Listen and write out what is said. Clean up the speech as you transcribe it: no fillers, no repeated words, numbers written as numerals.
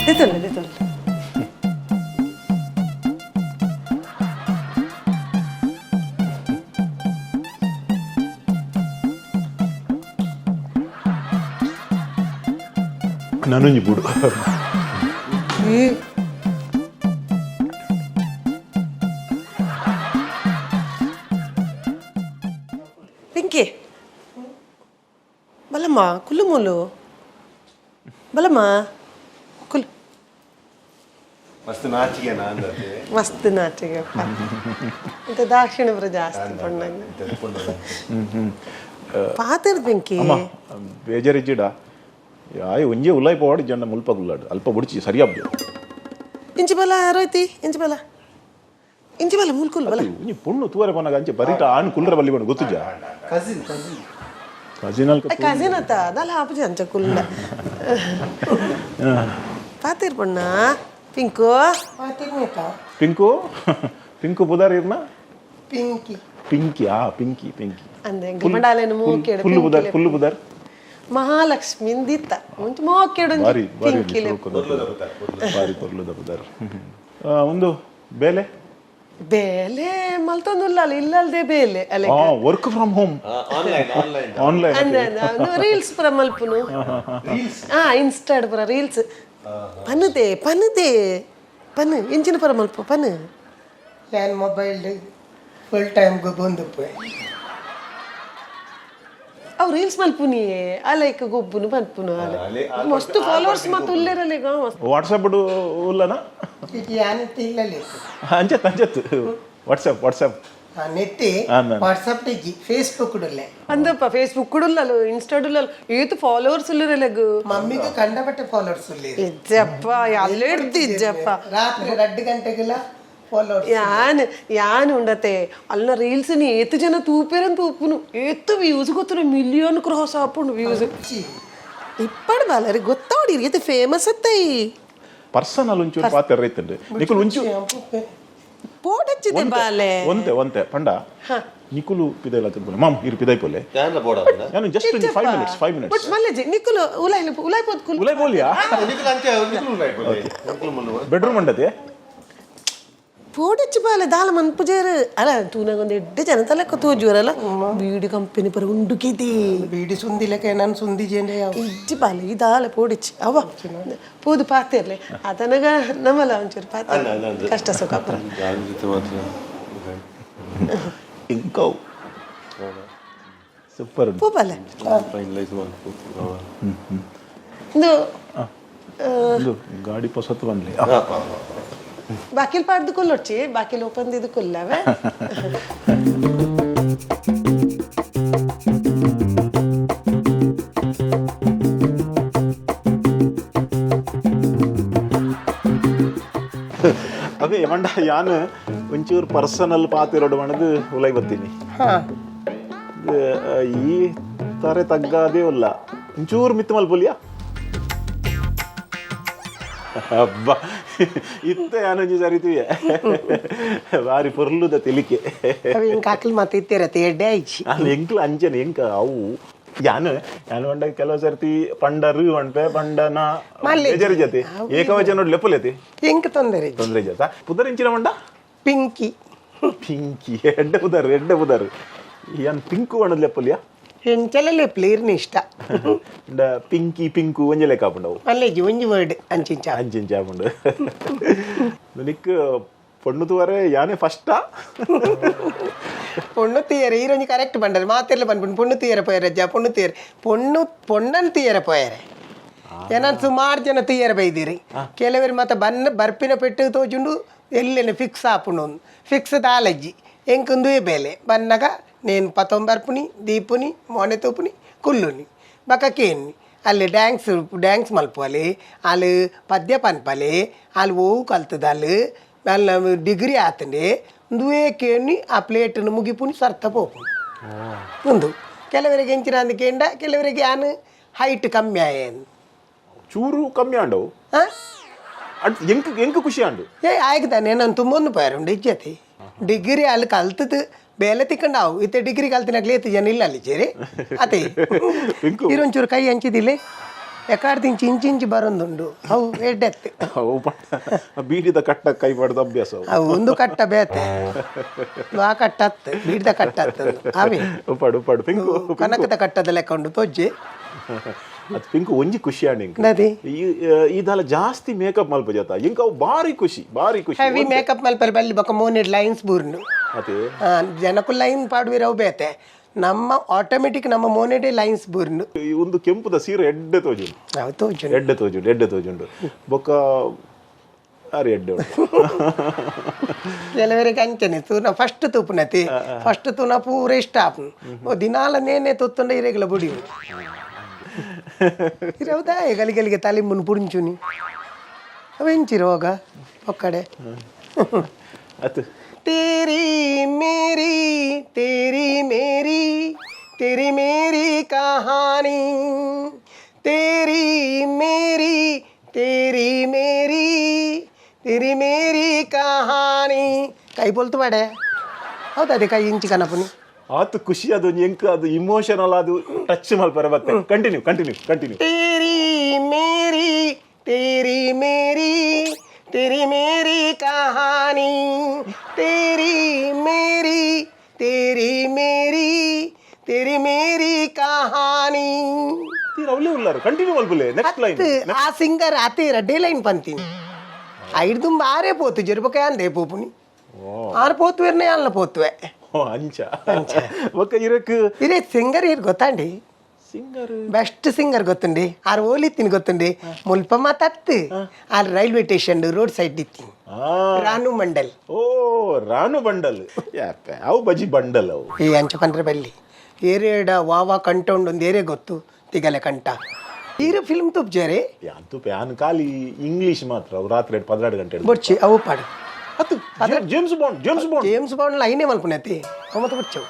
ದೆತೊನ್ಲೆ ದೆತೊನ್ಲೆ. ನನೊಂಜಿ ಬುಡು. ಈ ಪಿಂಕಿ, ಬಲಮ್ಮ, ಕುಲ್ಲು ಮೂಲು ಬಲಮ್ಮ, ಕುಲ್. ಮಸ್ತ್ ನಾಚಿಗೆ ಅಂದತೆ. ಮಸ್ತ್ ನಾಚಿಗೆ ಇಂತ ದಾಕ್ಷಿಣ ಪುರ ಜಾಸ್ತಿ ಪೊಣ್ಣಂಗ. ಪಾತೆರ್ ಪಿಂಕಿ. ಅಮ್ಮ, ಬೇಜಾರಿಜ್ಜಿಡ ಆಯ್ ಒಂಜೇ ಉಲಾಯ್ ಪೋವಾಡು ಜನ ಮುಲ್ಪ ಗುಲ್ಲಾಡು ಅಲ್ಪ ಬುಡ್ಚಿ ಸರಿಯಾಬ್ದು. ಇಂಚಿ ಬಲ ರೋಯ್ತಿ, ಇಂಚಿ ಬಲ, ಇಂಚಿ ಬಲ, ಮೂಲ್ಕುಲ್ ಬಲ. ಒಂಜಿ ಪೊಣ್ಣು ತೂವರೆ ಪೋನಾಗ ಅಂಚೆ ಬರಿಟ ಆಣ್ ಕುಲ್ಲರ ಬಲ್ಲಿ ಬಣ್ಣ ಗೊತ್ತುಜ. Cousin cousin. Cousin ಅಲ್ಪ. ಕಸಿನ್ ಅತ್ತ ಅದಲ್ಲ ಆಪುಜಿ ಅಂಚ ಕುಲ್ಲ. ಪಾತೆರ್ ಪೊಣ್ಣ ಪಿಂಕು. ಪಿಂಕು, ಪಿಂಕು ಪುದಾರ್ ಇರ್ನ? ಪಿಂಕಿ. ಪಿಂಕಿ, ಆ ಪಿಂಕಿ ಪಿಂಕಿ. ಅಂದೆ ಎಂಕ್ ಮೋಕೆಡ್. ಫುಲ್ ಪುದಾರ್, ಫುಲ್ ಪುದಾರ್? ಮಹಾಲಕ್ಷ್ಮಿ ಇಂದಿತ್ತ ಮುಂಚೆ ಮೋಕೆಡ್. ಬಾರಿ ಬಾರಿ. ಪಿಂಕಿ. ಬಾರಿ ಪೊರ್ಲುದ ಪುದಾರ್. ಒಂದು ಬೇಲೆ? ಬೇಲೆ ಮಲ್ತೊಂದುಲ್ಲ ಇಲ್ಲಲ್ದೆ ಬೇಲೆ ಅಲೆ. Work from home. Online online. Online. ಅಂದೆ ರೀಲ್ಸ್ ಪುರ ಮಲ್ಪುನು. ಆ ಇನ್ಸ್ಟಾಡ್ ಪುರ ರೀಲ್ಸ್ ಪನ್ನುದೆ ಪನ್ನುದೆ ಪನ್ನು ಎಂಚಿನ ಪುರ ಮಲ್ಪ ಪನ್ನು. ನಾನು mobile full time ಬಂದು. ಅವು ರೀಲ್ಸ್ ಮಲ್ಪುನಿಯೇ ಅಲೈಕ್ ಗೊಬ್ಬುನು ಪನ್ಪುನು ಅಲೆ. ಮಸ್ತ್ ಫಾಲೋವರ್ಸ್ ಮತ್ತು ಉಲ್ಲೇರಲ್ಲ ಮಸ್ತ್. ವಾಟ್ಸಪ್ ಉಲ್ಲನ? ಈಗ ಯಾನಂತ ಇಲ್ಲಲ್ಲಿ. ಅಂಚತ್ ಅಂಚತ್ ವಾಟ್ಸಪ್ ವಾಟ್ಸಪ್. ನೆತ್ತಿ. ನಾನು. ವಾಟ್ಸಪ್ ಇಜ್ಜಿ, ಫೇಸ್ಬುಕ್ ಉಲ್ಲೆ. ಅಂದಪ್ಪ ಫೇಸ್ಬುಕ್ ಉಲ್ಲಲು ಇನ್ಸ್ಟಾಡ್ ಉಲ್ಲಲು ಏತು ಫಾಲೋವರ್ಸ್ ಉಲ್ಲೇರಲೆಗ್. ಮಮ್ಮಿಗೆ ಕಂಡಪಟ್ಟೆ ಫಾಲೋವರ್ಸ್ ಉಲ್ಲೆ. ಇಜ್ಜಪ್ಪ, ಅಲ್ಲೆಡ್ದು ಇಜ್ಜಪ್ಪ. ರಾತ್ರಿ 2 ಗಂಟೆಗೆಲ್ಲ ಫಾಲೋವರ್ಸ್. ಯಾನ್ ಯಾನ್ ಉಂಡತೆ ಅಲ್ಲ ರೀಲ್ಸ್ ಏತು ಜನ ತೂಪೇರನ್ ತೂಪುನು, ಏತು ವ್ಯೂಸ್ ಗೊತ್ತುನು, ಮಿಲಿಯನ್ ಕ್ರಾಸ್ ಆಪುಂಡು ವ್ಯೂಸ್. ಇಪ್ಪಡು ಬಾಲರಿ ಗೊತ್ತಾವಡಿ ಏತು famous Attai. ಪರ್ಸನಲ್ ಒಂಚೂರು ಪಾತ್ರ ರೈತಂಡು ನಿಕುಲು ಒಂಚೂರು ಪೋಡಚ್ಚಿದೆ ಬಾಲೆ. ಒಂತೆ ಒಂತೆ ಪಂಡ ನಿಕುಲು ಪಿದೈಲ ತಿನ್ಪುಲೆ ಮಾಮ್ ಇರು ಪಿದೈ ಪೋಲೆ. ಯಾನ್ಲ ಬೋಡ. ನಾನು ಜಸ್ಟ್ ಒಂದು 5 ಮಿನಿಟ್ಸ್, 5 ಮಿನಿಟ್ಸ್. ಬಟ್ ಮಲ್ಲೆಜಿ ನಿಕುಲು ಉಲಾಯ್ ಉಲಾಯ್ ಪೋದ್. ಉಲೈ ಬೋಲಿಯಾ? ನಿಕುಲು ಅಂಚೆ ನಿಕುಲು ಉಲಾಯ್ ನಿಕುಲು ಮುಲ್ಲು. ಬೆಡ್ರೂಮ್ ಅಂಡತೆ. ಪೋಡಚ್ಚಿ ಬಾಲೆ ದಾಲ ಮನ್ಪುಜೇರು ಅಲ್ಲ ತೂನಾಗ ಒಂದು ಎಡ್ಡೆ ಜನ ತಲೆಕ್ಕ ತೋಜುವರಲ್ಲ ಬೀಡಿ ಕಂಪನಿ ಪರ ಉಂಡುಕಿದೆ. ಬೀಡಿ ಸುಂದಿಲಕ್ಕೆ ನಾನು ಸುಂದಿ ಜೇಂಡೆ ಯಾವ. ಇಜ್ಜಿ ಬಾಲೆ ಈ ದಾಲ ಪೋಡಿಚ್ಚಿ ಅವ ಪೋದು ಪಾತಿರ್ಲೆ ಅದನಗ ನಮ್ಮಲ್ಲ ಒಂಚೂರು ಪಾತೆ ಕಷ್ಟ ಸುಖ ಪುರ. ಜೊತೆ ಮಾತ್ರ. ಇಂಕೌ ಸೂಪರ್. ಪೋ ಬಾಲೆ. ಫೈನಲೈಸ್ ಮಲ್ಪು. ಇದು ಇದು ಗಾಡಿ ಪೊಸತ್ತು ಬಂದ್ಲಿ. ಬಾಕಿಲ್ ಪಾಡ್ದು ಕೊಲ್ಲೊಡ್ಚಿ ಬಾಕಿಲ್ ಓಪನ್ ಇದು ಕೊಲ್ಲವೆ. ಅದೇ ಮಂಡ ಯಾನ್ ಒಂಚೂರು ಪರ್ಸನಲ್ ಪಾತಿರೋಡು ಮಣದು ಉಲೈ ಬತ್ತೀನಿ. ಈ ತಾರೆ ತಗ್ಗಾದೇ ಉಲ್ಲ ಒಂಚೂರು ಮಿತ್ತು ಮಲ್ಪುಲಿಯಾ. ಅಬ್ಬಾ, ಇತ್ತ ಯಾನೊಂಜಿ ಸರಿತೀವಿ ಬಾರಿ ಪೊರ್ಲುದ ತೆಲಿಕೆ. ಅವ ಹಿಂಗೆ ಹಾಕಲ್ ಮತ್ತೆ ಇತ್ತಿರತ್ತೆ ಎಡ್ಡೆ ಆಯ್ಚಿ. ನಾನು ಎಂಕ್ಲು ಅಂಚನೆ ಎಂಕ ಅವು ಯಾನ್ ಯಾನ್ ಪಂಡ ಕೆಲವು ಸರ್ತಿ ಪಂಡರು ಪಂಪೆ ಪಂಡನ. ಮಲ್ಲೆ. ಬೇಜಾರು ಜೊತೆ ಏಕವಚನ ಲೆಪ್ಪುಲೇತಿ. ಎಂಕ್ ತೊಂದರೆ ಇಜ್ಜಿ. ತೊಂದರೆ ಜೊತೆ ಪುದರ್ ಇಂಚಿನ ಮಂಡ? ಪಿಂಕಿ. ಪಿಂಕಿ, ಎಡ್ಡೆ ಪುದರ್, ಎಡ್ಡೆ ಪುದರ್. ಯಾನ್ ಪಿಂಕು ಬಣ್ಣದ ಲೆಪ್ಪುಲಿಯಾ? ಎಂಚಲ ಲೆಪ್ಲಿ ಇರ್ನ ಇಷ್ಟ. ಅಂಡ ಪಿಂಕಿ ಪಿಂಕು ಒಂಜೆ ಲೆಕ್ಕ ಆಪುಂಡವು. ಮಲ್ಲೆಜಿ ಒಂಜಿ ವರ್ಡ್ ಅಂಚಿಂಚ. ಅಂಚಿಂಚ ಆಪುಂಡು. ನಿಕ್ ಪೊಣ್ಣು ತೂವರೆ ಯಾನೇ ಫಸ್ಟಾ? ಪೊಣ್ಣು ತೀಯರೆ ಈರೊಂಜಿ ಕರೆಕ್ಟ್ ಬಂಡಲ್ ಮಾತೆಲ್ಲ ಬಂದ್ಬಿಟ್ಟು ಪೊಣ್ಣು ತೀಯರ ಪೋಯರಜ್ಜ ಪೊಣ್ಣು ತೀಯರೆ ಪೊಣ್ಣು ಪೊಣ್ಣನ್ ತೀಯರ ಪೋಯರೆ ಏನ ಸುಮಾರು ಜನ ತೀಯರ ಬೈದಿರಿ. ಕೆಲವರು ಮತ್ತೆ ಬನ್ನ ಬರ್ಪಿನ ಪೆಟ್ಟು ತೋಜುಂಡು ಎಲ್ಲೆನೆ ಫಿಕ್ಸ್ ಆಪುಂಡು ಫಿಕ್ಸ್ ದಾಲಜ್ಜಿ ಎಂಕುಂದುವೆ ಬೇಲೆ ಬನ್ನಗ ನೇನು ಪತೊಂಬರ್ಪುನಿ ದೀಪುನಿ ಮೋನೆ ತೂಪುನಿ ಕುಲ್ಲುನಿ ಬಕ ಕೇನ್ನಿ ಅಲ್ಲಿ ಡ್ಯಾಂಕ್ಸ್ ಡ್ಯಾಂಕ್ಸ್ ಮಲ್ಪುವಲೆ ಅಲ್ಲಿ ಪದ್ಯ ಪನ್ಪಲೆ ಅಲ್ಲಿ ಓವು ಕಲ್ತದಾಲ್ ಅಲ್ಲ ಡಿಗ್ರಿ ಆತಂಡೆ ಒಂದುವೇ ಕೇಣಿ ಆ ಪ್ಲೇಟನ್ನು ಮುಗಿಪುನಿ ಸರ್ತ ಪೋಪುನಿ. ಒಂದು ಕೆಲವರಿಗೆ ಎಂಚಿನ ಅಂದ್ ಕೇಂಡ ಕೆಲವರಿಗೆ ಆನ್ ಹೈಟ್ ಕಮ್ಮಿ ಆಯನ್. ಚೂರು ಕಮ್ಮಿ ಆಂಡವು. ಹಾಂ. ಅಟ್ ಎಂಕ್ ಎಂಕ್ ಖುಷಿ ಆಂಡು. ಏ ಆಯ್ತಾನೆ ನಾನು ತುಂಬೊಂದು ಪೋಯರುಂಡು ಇಜ್ಜತೆ ಡಿಗ್ರಿ ಅಲ್ಲಿ ಕಲ್ತದ್ದು ಬೇಲೆ ತಿಕ್ಕಂಡಾವು ಇತ್ತೆ ಡಿಗ್ರಿ ಕಲ್ತಿನಾಗ್ಲಿ ಏತ್ ಜನ ಇಲ್ಲ ಅಲ್ಲಿ ಜೇರಿ ಅದೇ. ಪಿಂಕು. ಇರೊಂಚೂರು ಕೈ ಹಂಚಿದಿಲ್ಲ, ಎಕಾಡ್ದಿಂಚಿ ಇಂಚಿ ಇಂಚಿ ಇಂಚಿ ಬರೊಂದುಂಡು ಅವು ಎಡ್ಡೆತ್ತು. ಅವು ಪಂಡ ಬೀಡಿದ ಕಟ್ಟ ಕೈ ಪಡೆದ ಅಭ್ಯಾಸ ಅವು. ಅವು ಒಂದು ಕಟ್ಟ ಬೇತೆ, ಆ ಕಟ್ಟ ಹತ್ತು ಬೀಡ್ದ ಕಟ್ಟ ಹತ್ತು ಅವೇ. ಉಪ್ಪಾಡು ಉಪ್ಪಾಡು ಪಿಂಕು. ಕನಕದ ಕಟ್ಟದ ಲೆಕ್ಕ ಉಂಡು ತೊಜ್ಜೆ. ಅದು ಪಿಂಕು ಒಂಜಿ ಖುಷಿ ಆಂಡ್ ಇಂಕ್. ನದಿ. ಈ ಇದೆಲ್ಲ ಜಾಸ್ತಿ ಮೇಕಪ್ ಮಲ್ಪ ಜೊತ ಇಂಕ ಅವು ಭಾರಿ ಖುಷಿ, ಭಾರಿ ಖುಷಿ. ಹೆವಿ ಮೇಕಪ್ ಮಲ್ಪರೆ ಬಲ್ಲಿ ಬೊಕ ಮೋನೆಡ್ ಲೈನ್ಸ್ ಬೂರ್ನು. ಅದೇ. ಜನಕ್ಕೂ ಲೈನ್ ಪಾಡುವಿರವು ಬೇತೆ, ನಮ್ಮ ಆಟೋಮೆಟಿಕ್ ನಮ್ಮ ಮೋನೆಡೆ ಲೈನ್ಸ್ ಬೂರ್ನು. ಈ ಒಂದು ಕೆಂಪುದ ಸೀರೆ ಎಡ್ಡೆ ತೋಜುಂಡು. ಅವು ತೋಜುಂಡು. ಎಡ್ಡೆ ತೋಜುಂಡು, ಎಡ್ಡೆ ತೋಜುಂಡು. ಬೊಕ್ಕ ಆರು ಎಡ್ಡೆ ಉಂಡು. ಕೆಲವರಿಗೆ ಅಂಚನೆ ತೂನ ಫಸ್ಟ್ ತೂಪುನತಿ, ಫಸ್ಟ್ ತೂನ ಪೂರ ಇಷ್ಟ ಆಪುನು. ಓ ದಿನಾಲ ನೇನೆ ತುತ್ತುಂಡ ಇರೆಗ್ಲ ಬುಡಿ ಇರವುದಾ ಗಲಿಗಲಿಗೆ ತಲೆ ಮುನ್ ಪುಡಿಂಚುನಿ ಅವ ಎಂಚಿ ರೋಗ ಒಕ್ಕಡೆ. ಅತ್. ತೇರಿ ಮೇರಿ ತೇರಿ ಮೇರಿ ತೇರಿ ಮೇರಿ ಕಹಾನಿ, ತೇರಿ ಮೇರಿ ತೇರಿ ಮೇರಿ ತೇರಿ ಮೇರಿ ಕಹಾನಿ. ಕೈ ಬೊಲ್ತು ಬೇಡೆ ಹೌದಾ? ಅದೇ ಕೈ ಇಂಚಿ ಕನಪುನಿ. ಆತು ಖುಷಿ ಅದು ಎಂಕ್ ಅದು ಇಮೋಷನಲ್ ಅದು ಟಚ್ ಮಲ್ಪರೆ ಬತ್ತೆ. Continue continue continue. ತೇರಿ ಮೇರಿ ತೇರಿ ಮೇರಿ ತೇರಿ ಮೇರಿ ಕಹಾನಿ, ತೇರಿ ಮೇರಿ ತೇರಿ ಮೇರಿ ತೇರಿ ಮೇರಿ ಕಹಾನಿ. ಅವಲೇ ಉಲ್ಲಾರು, ಕಂಟಿನ್ಯೂ ಮಲ್ಪುಲೆ ನೆಕ್ಸ್ಟ್ ಲೈನ್. ಆ ಸಿಂಗರ್ ಆತೆ ರಡ್ಡೆ ಲೈನ್ ಪಂತೀನಿ ಐದು ತುಂಬ ಆರೇ ಪೋತು ಜರುಬಕ ಅಂದೆ ಪೋಪುನಿ ಆರು ಪೋತುವೆರ್ನೆ ಅಲ್ಲ ಪೋತುವೆ. ಓ ಅಂಚ ಒಕ್ಕ ಇರಕ್. ಇರೇ ಸಿಂಗರ್ ಇರ್ ಗೊತ್ತಾಂಡಿ? ಸಿಂಗರ್. ಬೆಸ್ಟ್ ಸಿಂಗರ್ ಗೊತ್ತುಂಡಿ? ಆರು ಓಲಿತ್ತೀನಿ ಗೊತ್ತುಂಡಿ? ಮುಲ್ಪ ಮಾತತ್ತು ಆರು ರೈಲ್ವೆ ಸ್ಟೇಷನ್ ರೋಡ್ ಸೈಡ್ ಇತ್ತೀನಿ. ರಾನು ಮಂಡಲ್. ಓ ರಾನು ಬಂಡಲ್ ಯಾಪೆ ಅವು ಬಜಿ ಬಂಡಲ್ ಅವು. ಈ ಅಂಚ ಪಂಡ್ರೆ ಬಲ್ಲಿ ಏರಿಯಾಡ ವಾವಾ ಕಂಟ ಉಂಡು ಒಂದು ಏರಿಯಾ ಗೊತ್ತು ತಿಗಲೆ ಕಂಟ ಈರು ಫಿಲ್ಮ್ ತುಪ್ಜಾರೆ. ಅಂತೂ ಪ್ಯಾನ್ ಖಾಲಿ ಇಂಗ್ಲಿಷ್ ಮಾತ್ರ ಅವು ರಾತ್ರಿ 12 ಗಂಟೆ ಹಿಡ್ದು. ಬೊಡ್ಚಿ ಅವು ಪಾಡು. ಅದು James Bond, James Bond. James Bond ಲೈನೇ ಮಲ್ಪುನತಿ ಅವ ಮತ್ತೆ ಬೊಡ್ಚವು.